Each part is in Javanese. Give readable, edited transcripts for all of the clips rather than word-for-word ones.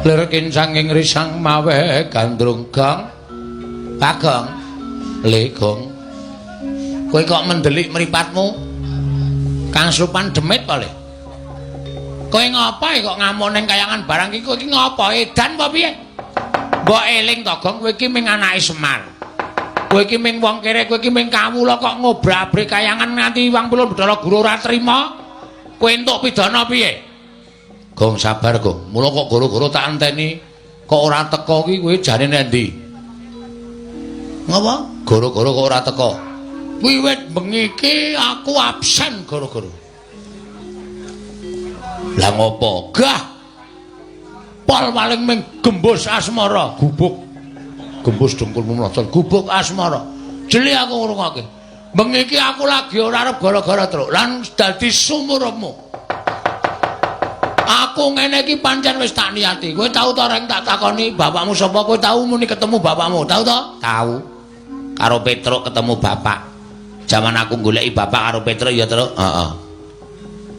Lir kincanging risang mawe gandrung. Gong. Bagong. Le Gong. Kowe kok mendelik mripatmu? Kang Supan demit apa le? Kowe ngapa kok ngamuk ning kayangan barang iki? Kowe iki ngapa? Edan apa piye? Mbok eling to, Gong, kowe iki ming anake Semar. Kowe iki ming wong kere, kowe iki ming kawula kok ngobrak-abrik kayangan nganti Wang Pulun Bathara Guru ora trima. Kowe entuk pidana piye? Gong sabar, Gong. Mula kok goro-goro tak enteni kok ora teka ki kowe jane nendi? Ngapa? Goro-goro kok ora teka? Wiwit bengi iki aku absen goro-goro. Lah ngopo? Gah. Pol paling ming gembus asmara, gubuk. Gembus dengkulmu mlocot, gubuk asmara. Jeli aku ngrungokke. Bengi iki aku lagi ora arep gara-gara truk lan dadi sumurupmu. Aku ngene iki pancen wis tak niati. Kowe tau to reng tak takoni bapakmu sapa? Kowe tau muni ketemu bapakmu? Tau to? Tau. Karo Petruk ketemu bapak. Jaman aku goleki bapak karo Petruk ya, Truk. Heeh.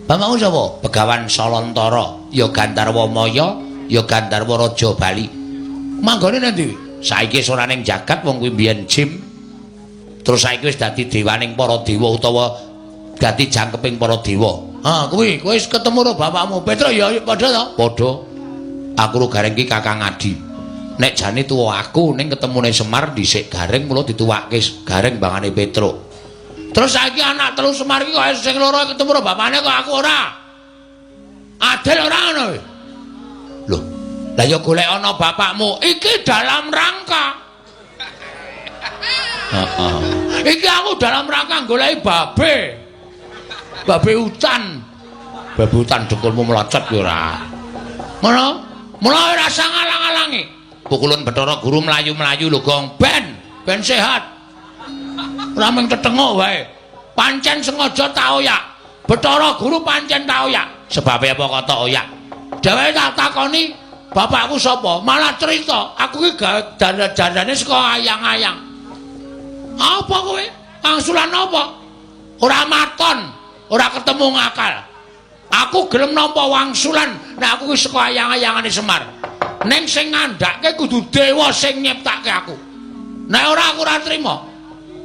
Bapakmu sapa? Begawan Salantara, ya Gandharwa Maya, ya Gandharwa Raja Bali. Manggone nang ndi? Saiki wis ora ning jagat wong kuwi mbiyen jim. Terus saiki wis dadi dewaning para dewa utawa dadi jangkeping para dewa. Ha, kuwi kowe wis ketemu karo bapakmu. Petruk ya padha to? Padha. Aku ro Gareng ki Kakang Adi. Nek jane tuwa aku ning ketemune Semar dhisik Gareng mula dituwake Gareng bangane Petruk. Terus saiki anak telu Semar iki kok sing loro ketemu karo bapakne kok aku ora. Adil ora ngono kowe? Lho, lah ya golek ana bapakmu. Iki dalam rangka. Heeh. Iki aku dalam rangka goleki babe. Babe hutan. Babe hutan dengkulmu mlocot ya ora. Ngono? Mula ora usah ngalang-alangi. Pukulun Bathara Guru mlayu-mlayu lho, Gong. Ben, ben sehat. Ora mung tetenguk wae. Pancen sengaja tak oyak. Bathara Guru pancen tak oyak. Sebabe apa kok tak oyak? Dheweke tak takoni bapakku sapa? Malah cerita, aku ki dandane saka ayang-ayang. Apa kowe? Angsulan apa? Ora maton, ora ketemu ngakal. Aku gelem nampa wangsulan nek aku ki saka ayang-ayangane Semar. Ning sing ngandhake kudu dewa sing nyiptake aku. Nek ora aku ora trima.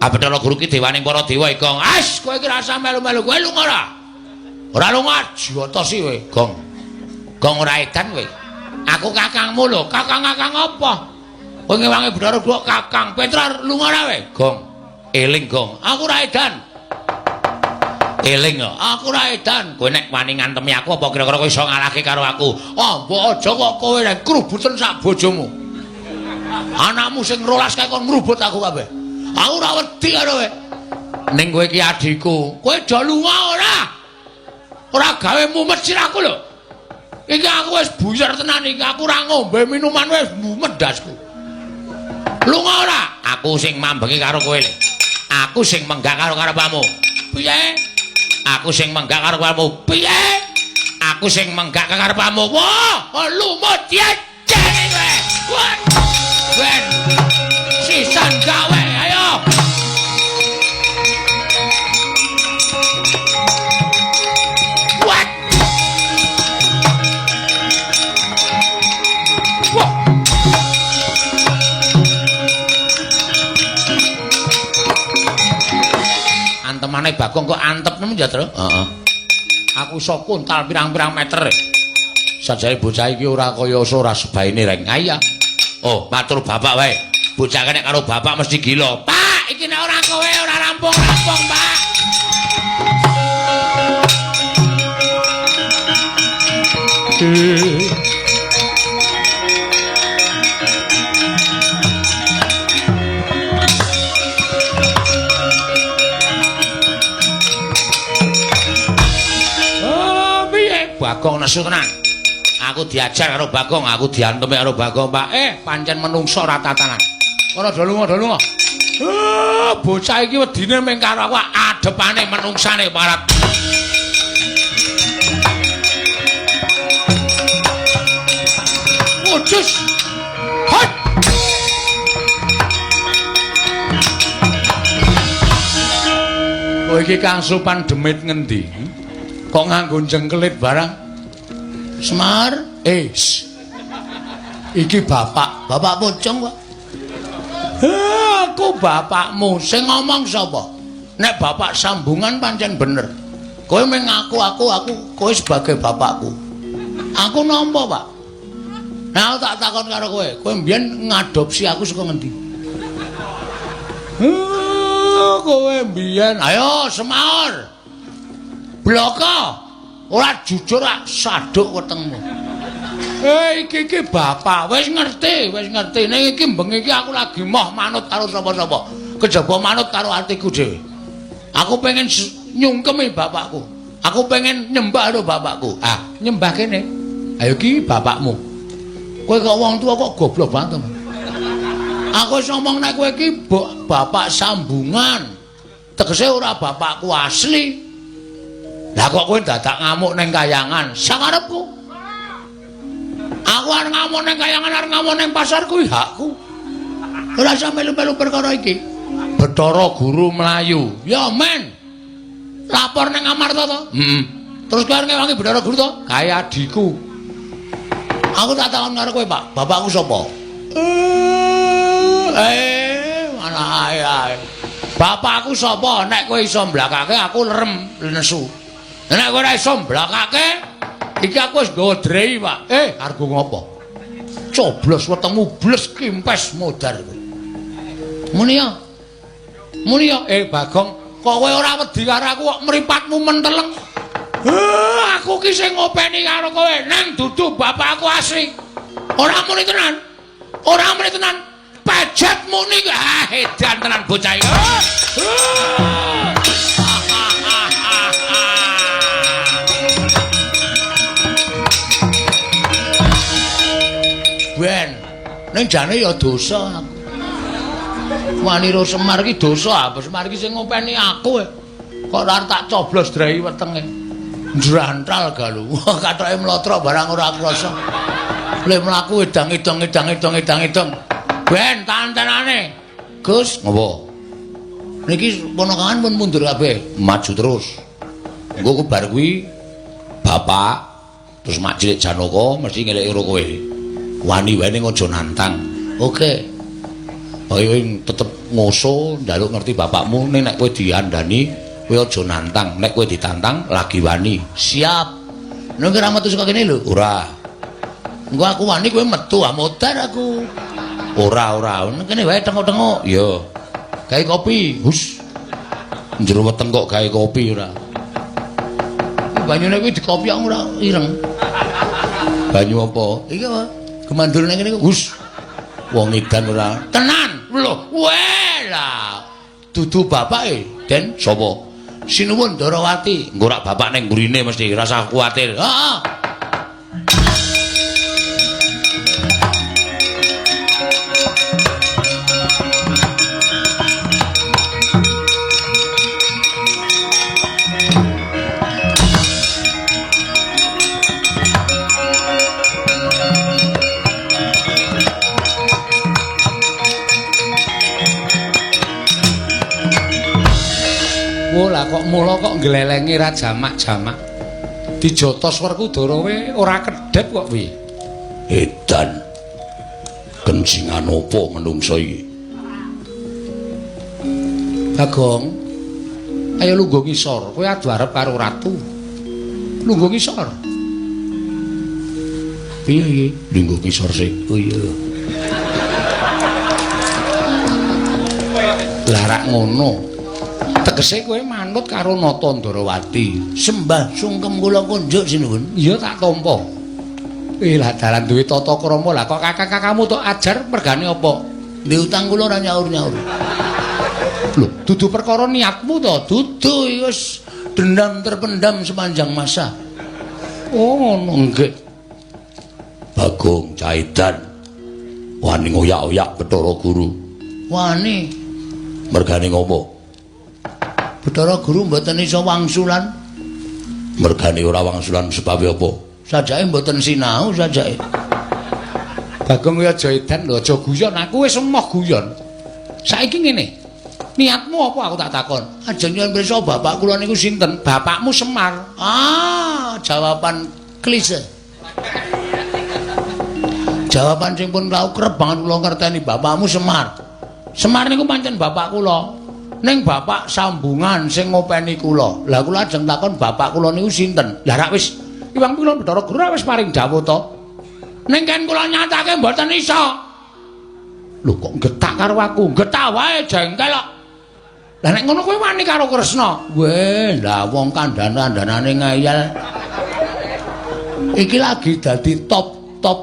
Ah Bathara Guru ki dewaning para dewa iki, Gong. As, kowe iki rasa melu-melu. Kowe lunga ora? Ora lunga, jotosi kowe, Gong. Gong ora edan kowe. Aku kakangmu lho, kakang-kakang apa? Kowe ngewangi Bathara Guru kakang. Petra lunga ora kowe? Gong. Eling, Gong. Aku ora edan. Eling kok. Aku ora edan. Kowe nek wani ngantemi aku apa kira-kira kowe iso ngalahke karo aku? Oh, mbok aja kok kowe nek krubuten sak bojomu. Anakmu sing rolas kae kon ngrubut aku kabeh. Aku ora wedi karo kowe. Ning kowe iki adhiku. Kowe do lunga ora? Ora gawe mumet sirahku lho. Iki aku wis buyar tenan iki. Aku ora ngombe minuman wis mumet ndasku. Lunga ora? Aku sing mambengi karo kowe le. Aku sing menggak karo karepmu. Piye? Aku sing menggak karo karepmu. Piye? Aku sing menggak karo karepmu. Wah, lumut jeng kowe. Wah. Ben. Sisan gawe, ayo. Wah. Wah. Antemane Bagong kok antep nemen ya, Tru? Heeh. Aku iso kuntal pirang-pirang meter. Sajane bocah iki ora kaya ora sebaine reng. Iya. Oh, matur bapak wae. Bocah nek karo bapak mesti gila. Pak, iki nek ora kowe ora rampung-rampung, Pak. Oh, piye? Bagong nesu tenan. Aku diajar karo Bagong, aku diantemi karo Bagong, Pak. Pancen menungso ora tatanan. Ora do lunga, do lunga. Bocah iki wedine mung karo aku adepane menungsane parat. Wujus. Hot. Kowe iki Kang Supan demit ngendi? Kok nganggo jengkelit barang? Semar, Iki bapak, bapak pocong kok. Aku bapakmu. Sing ngomong sapa? Nek bapak sambungan pancen bener. Kowe mung ngaku aku kowe sebagai bapakku. Aku nampa, Pak. Nah, aku tak takon karo kowe, kowe mbiyen ngadopsi aku saka ngendi? Kowe mbiyen, ayo semaur. Bloko. Ora jujur ak saduk wetengmu. Iki iki bapak wis ngerti, wis ngerti. Ning iki bengi iki aku lagi moh manut karo sapa-sapa. Kejaba manut karo atiku dhewe. Aku pengen nyungkemi bapakku. Aku pengen nyembah karo bapakku. Ah, nyembah kene. Ayo iki bapakmu. Kowe kok wong tua kok goblok banget. Aku wis ngomong nek kowe iki bapak sambungan. Tegese ora bapakku asli. Lah kok kowe dadak ngamuk ning kayangan? Sakarepku. Aku arep ngamuk ning kayangan, arep ngamuk ning pasar kuwi hakku. Ora usah melu-melu perkara iki. Bathara Guru mlayu. Ya men. Lapor ning Amarta to? Heeh. Terus kowe arep ngewangi Bathara Guru to? Kae adhiku. Aku tak takon karo kowe, Pak. Bapakku sapa? Malah ae ae. Bapakku sapa? Nek kowe iso mblakake aku lerem nesu. Nek kowe ora iso mblakake, iki aku wis nggawa drei, Pak. Argo ngopo? Coblos wetengmu bles kimpes modar kowe. Muni ya. Muni ya, Bagong, kok kowe ora wedi karo aku kok mripatmu menteleng? Aku ki sing ngopeni karo kowe, nang dudu bapakku asli. Ora muni tenan. Ora muni tenan. Pejet muni. Ah, edan tenan bocah iki. Ben, ning jane ya dosa aku. Wanira Semar ki dosa, apa Semar ki sing ngopeni aku. Kok ora tak coblos drei wetenge. Njrantal galu. Wah, katoke mlotrok barang ora krasa. Le mlaku edang-edang edang-edang edang-edang. Ben, tantenane. Gus, ngopo? Niki ponakan pun mundur kabeh, maju terus. Engko ku bar kuwi bapak terus mak cilik Janaka mesti ngeleki karo kowe. Wani wae ning aja nantang. Oke. Ayo tetep ngoso njaluk ngerti bapakmu ning nek kowe diandani kowe aja nantang, nek kowe ditantang lagi wani. Siap. Nek ora metu saka kene lho. Ora. Engko aku wani kowe metu, ah modar aku. Ora ora, kene wae tengok-tengok. Iya. Gawe kopi. Hus. Njero weteng kok gawe kopi ora. Banyune kuwi dikopi aku ora ireng. Banyu apa? Iki apa? Gemandur nang kene. Hus. Wong edan ora. Tenan. Lho, weh lah. Dudu bapake, Den sapa? Sinuwun Darawati. Engko rak bapak ning mburine mesti rasa kuwatir. Heeh. Lah kok mula kok nglelengi ra jamak-jamak. Dijotos Werkudara we ora kedhep kok piye? Edan. Kencingan apa menungsa iki? Bagong. Ayo lungguh ngisor, kowe adu arep karo ratu. Lungguh ngisor. Piye iki? Lungguh ngisor sik. Oh iya. Lah rak ngono. Tegese kowe manut karo Nata Ndarawati. Sembah sungkem kula kunjuk sinuwun. Iya tak tampa. Lah dalan duwe tata krama lah kok kakak-kakakmu tok ajar mergane apa? Ndek utang kula ora nyaur-nyaur. Lho, dudu perkara niatmu to? Dudu wis dendam terpendam sepanjang masa. Oh, ngono nggih. Bagong Caidan wani ngoyak-oyak Bathara Guru. Wani. Mergane ngopo? Bathara Guru mboten iso wangsulan. Mergane ora wangsulan sebabe apa? Sajake mboten sinau sajake. Bagong kowe aja edan lho, aja guyon. Aku wis emoh guyon. Saiki ngene. Niatmu apa aku tak takon? Ajeng nyuwun pirsa bapak kula niku sinten? Bapakmu Semar. Ah, jawaban klise. Jawaban sing pun tau kerep banget kula ngerteni bapakmu Semar. Semar niku pancen bapak kula. Ning bapak sambungan sing ngopeni kula. Lah kula ajeng takon bapak kula niku sinten? Lah rak wis Iwang kula Bathara Guru wis paring dawuh to. Ning ken kula nyatake mboten iso. Lho kok getak karo aku? Getak wae jengkel kok. Lah nek ngono kowe wani karo Kresna? Weh, lah wong kandhan-kandhanane ngeyel. Iki lagi dadi top-top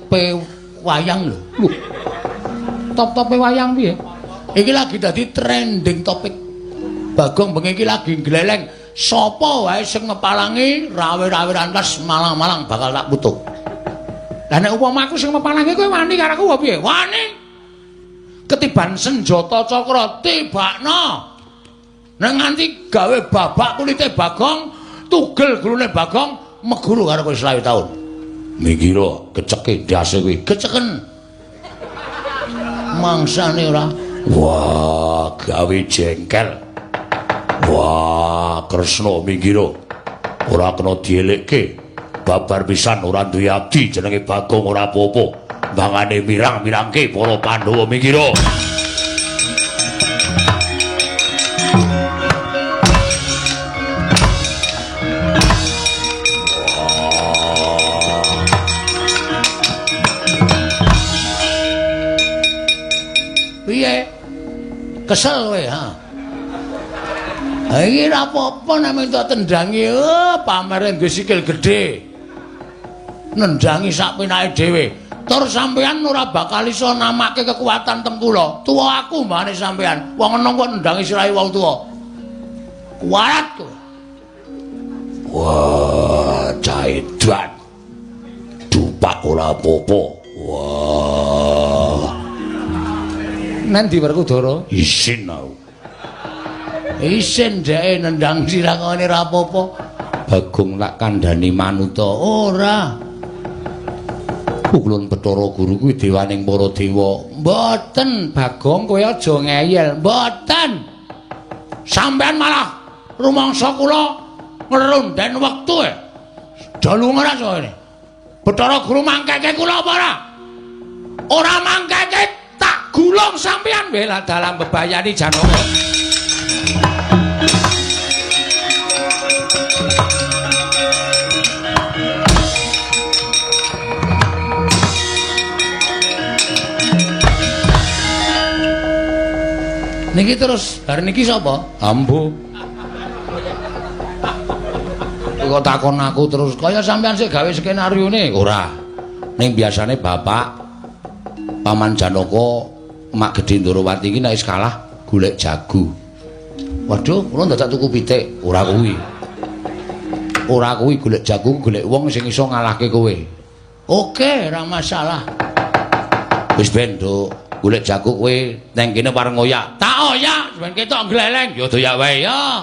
pe wayang lho. Lho. Top-tope wayang piye? Iki lagi dadi trending topik. Bagong bengi iki lagi gleleng. Sapa wae sing ngepalangi rawe-rawe rantas malang-malang bakal tak putuk. Lah nek upama aku sing ngepalangi kowe wani karo aku apa piye? Wani. Ketiban senjata cakra tibakno. Nek nganti gawe babak kulite Bagong, tugel gulune Bagong, meguru karo kowe 20 taun. Minggiro keceke ndase kuwi, keceken. Mangsane ora. Wah, gawe jengkel. Wah, Kresna minggiro. Ora kena dielekke. Babar pisan ora duwe abdi jenenge Bagong ora apa-apa. Mangane mirang-mirangke para Pandhawa minggiro. Piye? Kesel kowe, ha? Ha iki ora apa-apa nek minta tendangi, oh, pamere duwe sikil gedhe. Nendangi sak penake dhewe. Tur sampean ora bakal iso namake kekuatan teng kula. Tuwa aku mbane sampean. Wong enom kok nendangi sirahe wong tuwa. Kuwarat kowe. Wah, caedan. Dupak ora apa-apa. Wah. Nang ndi Werkudara? Isin aku. Isin dheke nendang sirah ngene ora apa-apa. Bagong tak kandhani manuta. Ora. Pukulun Bathara Guru kuwi dewaning para dewa. Mboten, Bagong, kowe aja ngeyel. Mboten. Sampean malah rumangsa kula ngrunden wektu e. Dalu ora sone. Bathara Guru mangkeke kula apa ora? Ora mangkeke tak gulung sampean bela dalam bebayani Janaka. Niki terus bar niki sapa? Ambo. Kok takon aku terus kaya sampean sik gawe skenaryone? Ora. Ning biasane bapak Paman Janaka Mak Gedhe Ndorowati iki nek wis kalah golek jago. Waduh, kula dadak tuku pitik. Ora kuwi. Ora kuwi golek jago, golek wong sing iso ngalahke kowe. Oke, ora masalah. Wis ben, Nduk. Golek jago kowe nang kene pareng oyak. Tak oyak, ben ketok gleleng. Ya doyak wae ya.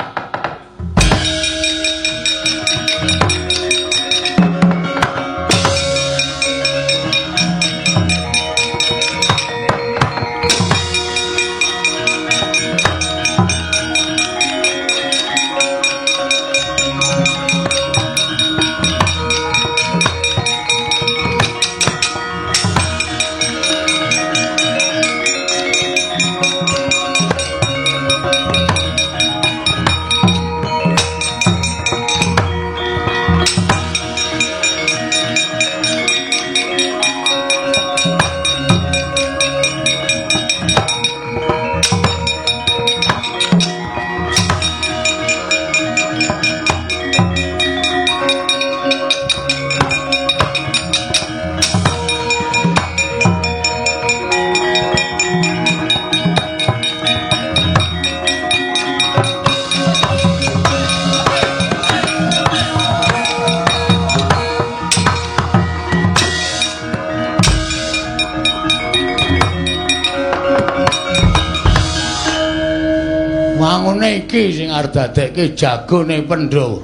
Wangune iki sing arep dadekke jagone Pandhawa.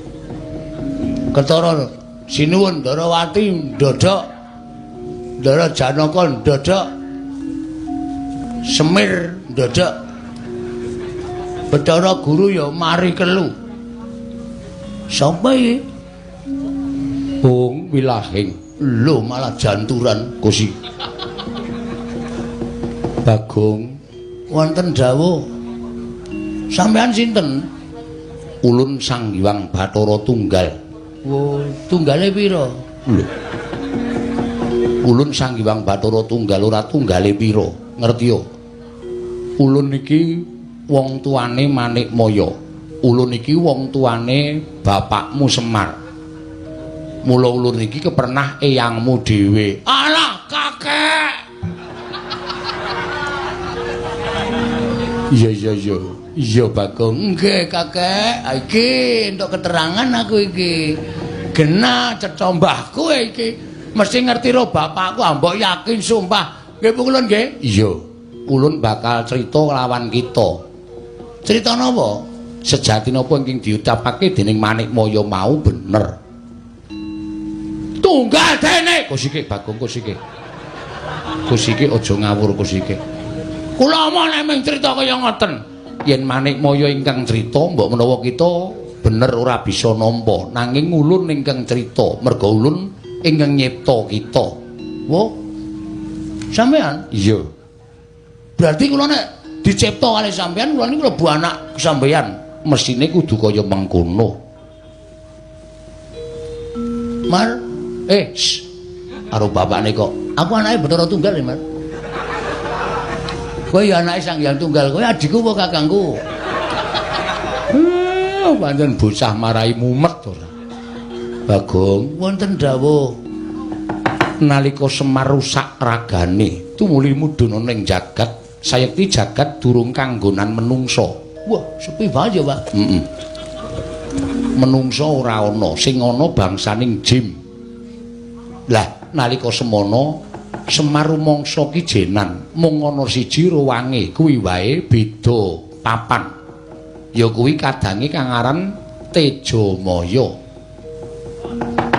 Ketara sinuwun Ndarawati ndodhok, Ndara Janaka ndodhok, Semir ndodhok, Bathara Guru ya mari kelu. Sapa iki? Bung Wilahing. Lho malah janturan Gusti. Bagong, wonten dawuh. Sampeyan sinten? Ulun Sang Hyang Bathara Tunggal. Wo, tunggale pira? Lho. Ulun Sang Hyang Bathara Tunggal ora tunggale pira? Ngerti yo? Ulun iki wong tuane Manikmaya. Ulun iki wong tuane bapakmu Semar. Mula ulun iki kepernah eyangmu dhewe. Alah, kakek. Iya iya iya. Iya Bagong. Nggih, kakek. Iki entuk keterangan aku iki. Genah cetha mbahku iki. Mesti ngerti ro bapakku, mbok yakin sumpah. Nggih ulun nggih? Iya. Ulun bakal crita lawan kita. Crita napa? Sejati napa ingkang diucapake dening Manikmaya mau bener. Tunggal dene. Kusike Bagong kusike. Kusike aja ngawur kusike. Kula omong nek mung crita kaya ngoten. Yen Manikmaya ingkang crita mbok menawa kita bener ora bisa nampa, nanging ulun ingkang crita merga ulun ingkang nyipta kita. Wo. Sampeyan? Iya. Berarti kula nek dicipta kali sampeyan, kula niku mlebu anak sampeyan. Mesine kudu kaya mengkono. Mar, karo bapakne kok. Aku anake Bathara Tunggal ya, Mar. Kowe ya anake Sang Hyang Tunggal, kowe adikku apa kakangku? Pancen bocah marai mumet ora. Bagong, wonten dawuh. Nalika Semar rusak ragane, tumuli mudhun ning jagat, sayekti jagat durung kanggonan menungsa. Wah, sepi banget ya, Pak. Heeh. Menungsa ora ana, sing ana bangsaning jim. Lah, nalika semono Semar rumangsa kijenan, mung ana siji ruwange, kuwi wae beda papan. Ya kuwi kadange kang aran Tejamaya.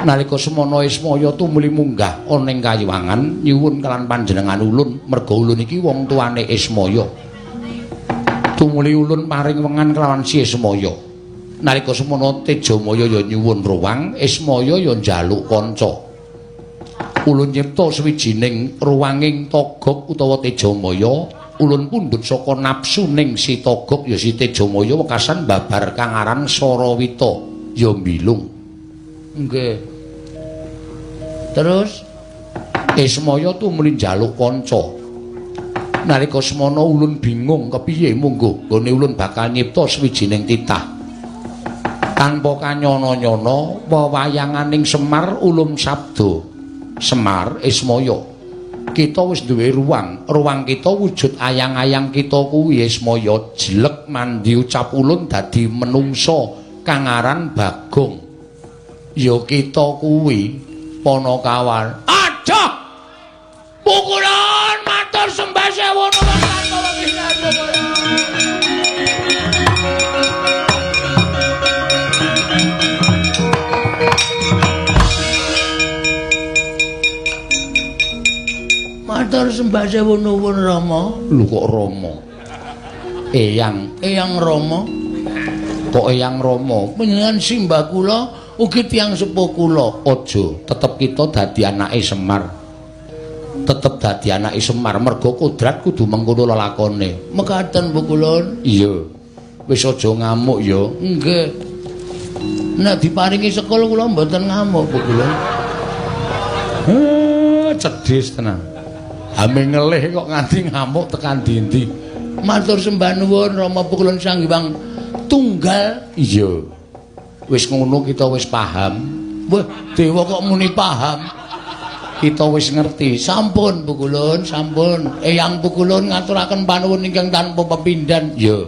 Nalika semono Ismaya tumuli munggah ana ing kayiwangan nyuwun kalan panjenengan ulun, merga ulun iki wong tuane Ismaya. Tumuli ulun paring wengan kelawan si Ismaya. Nalika semono Tejamaya ya nyuwun ruwang, Ismaya ya njaluk kanca. Ulun nyipta sawijining ruwanging Togog utawa Tejamaya, ulun pundhut saka nafsuning si Togog ya si Tejamaya wekasan babar kang aran Sarawita ya mbilung. Nggih. Terus Ismaya tumuli njaluk kanca. Nalika semono ulun bingung kepiye mungguh nggone ulun bakal nyipta sawijining titah. Tanpa kanyono-nyono wewayanganing Semar ulun sabda, Semar Ismaya, kita wis duwe ruang, ruang kita wujud ayang-ayang kita kuwi Ismaya jelek mandi ucap ulun dadi menungsa kang aran Bagong. Ya kita kuwi Panakawan. Aduh! Pukulan matur sembah sewu nuwun. Matur sembah sewu nuwun Rama. Lho kok Rama? Eyang, Eyang Rama. Kok Eyang Rama? Panjenengan simbah kula ugi tiyang sepuh kula. Aja, tetep kita dadi anake Semar. Tetep dadi anake Semar merga kodrat kudu mengkono lelakone. Mekaten Bu Kulun? Iya. Wis aja ngamuk ya. Nggih. Nek diparingi sekul kula mboten ngamuk Bu Kulun. Cedhis tenan. Ame ngelih kok nganti ngamuk tekan dindi. Matur sembah nuwun Rama Pukulun Sang Hyang Tunggal. Iya. Wis ngono kita wis paham. Wah, dewa kok muni paham. Kita wis ngerti. Sampun Pukulun, sampun. Eyang Pukulun ngaturaken panuwun ingkang tanpa pepindhan. Iya.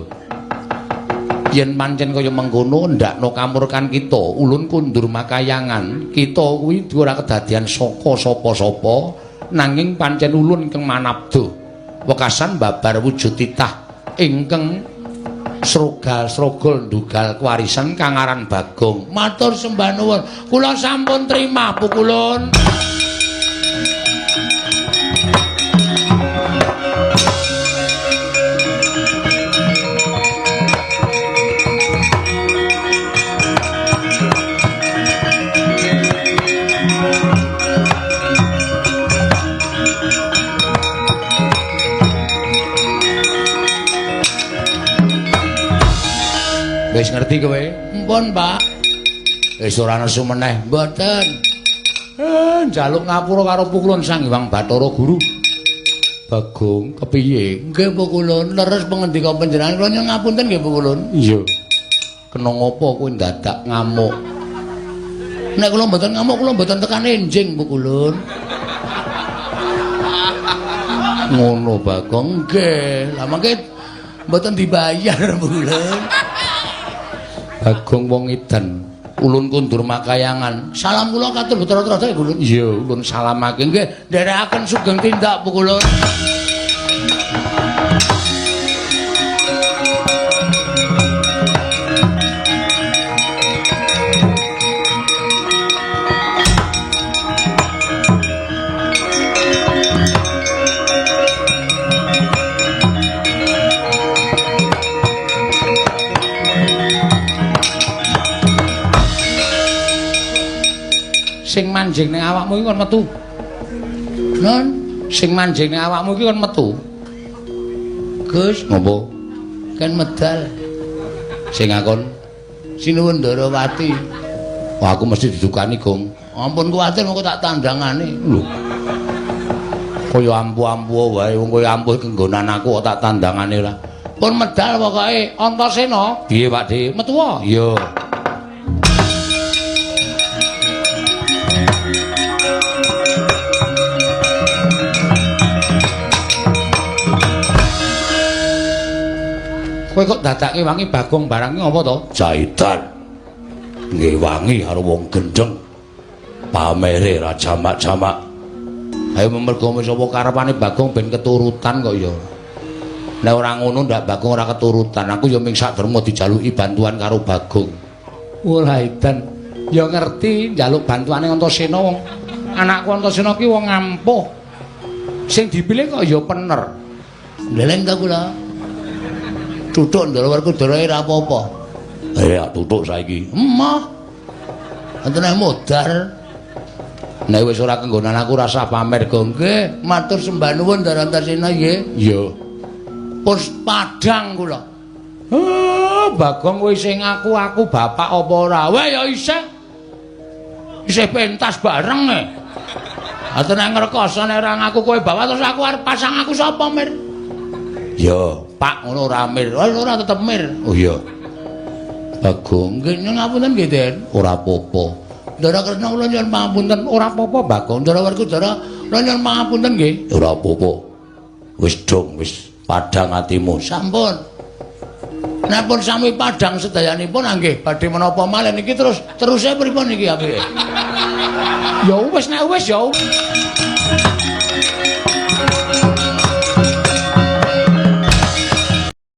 Yen pancen kaya mengkono ndakno kamurkan kita, ulun kundur makayangan. Kita kuwi ora kedadian saka sapa-sapa. Nanging pancen ulun ingkang manabda wekasan babar wujud titah ingkang srogal-srogol ndugal kewarisan kang aran Bagong. Matur sembah nuwun, kula sampun trima Pukulun. Wis ngerti kowe? Mpun, Pak. Wis ora nesu meneh. Mboten. Njaluk ngapura karo Pukulun Sang Hyang Bathara Guru. Bagong, kepiye? Nggih, Pukulun, leres pangendika panjenengan kula nyuwun ngapunten nggih, Pukulun. Iya. Kena ngopo kowe dadak ngamuk? Nek kula mboten ngamuk, kula mboten tekan enjing, Pukulun. Ngono, Bagong. Nggih. Lah mangke mboten dibayar, Pukulun. Bagong wong edan, ulun kundur makayangan. Salam kula katur Bathara Trada, Pukulun. Iya, ulun salamake. Nggih, nderekaken sugeng tindak, Pukulun. Sing manjing ning awakmu iki kon metu. Non, sing manjing ning awakmu iki kon metu. Gus, ngopo? Kan medal. Sing ngakon Sinuwun Ndarawati. Wah, aku mesti didukani, Gong. Ampun kuwatir mengko tak tandangane. Lho. Kaya ampuh-ampuh wae wong kaya ampuh kenggonan aku kok tak tandangane ora. Pun medal pokoke Antasena. Piye, Pak De? Metu wae. Iya. Kowe kok dadake wangi Bagong barang iki ngapa to? Jaitan. Nggih wangi karo wong gendheng. Pamere ra jamak-jamak. Ayo mergo wis apa karepane Bagong ben keturutan kok ya. Nek ora ngono ndak Bagong ora keturutan. Aku ya ming sak derma dijaluki bantuan karo Bagong. Walah edan. Ya ngerti njaluk bantuane Antasena wong anakku Antasena ki wong ampuh. Sing dipilih kok ya pener. Ndeleng ta kula. Tutuk Ndara Werkudara ora apa-apa. Tutuk saiki. Emoh. Entene modar. Nek wis ora kenggonan aku rasah pamer, Gong. Nggih, matur sembah nuwun Ndara Antasena nggih. Iya. Pus padhang kula. Bagong kowe isih ngaku aku bapak apa ora? Wah ya isih. Isih pentas bareng e. Atene ngrekoso nek ora ngaku kowe bapak terus aku arep pasang aku sapa, Mir? Ya, Pak ngono ora Mir. Ora tetep Mir. Oh iya. Bagong nggih nyuwun ngapunten nggih, Den. Ora apa-apa. Ndara Kresna kula nyuwun pangapunten. Ora apa-apa, Bagong. Ndara Werkudara kula nyuwun pangapunten nggih. Ora apa-apa. Wis dong, wis padhang atimu. Sampun. Nek pun sami padhang sedayanipun nggih badhe menapa malih niki terus teruse pripun niki apike? Ya wis nek wis ya.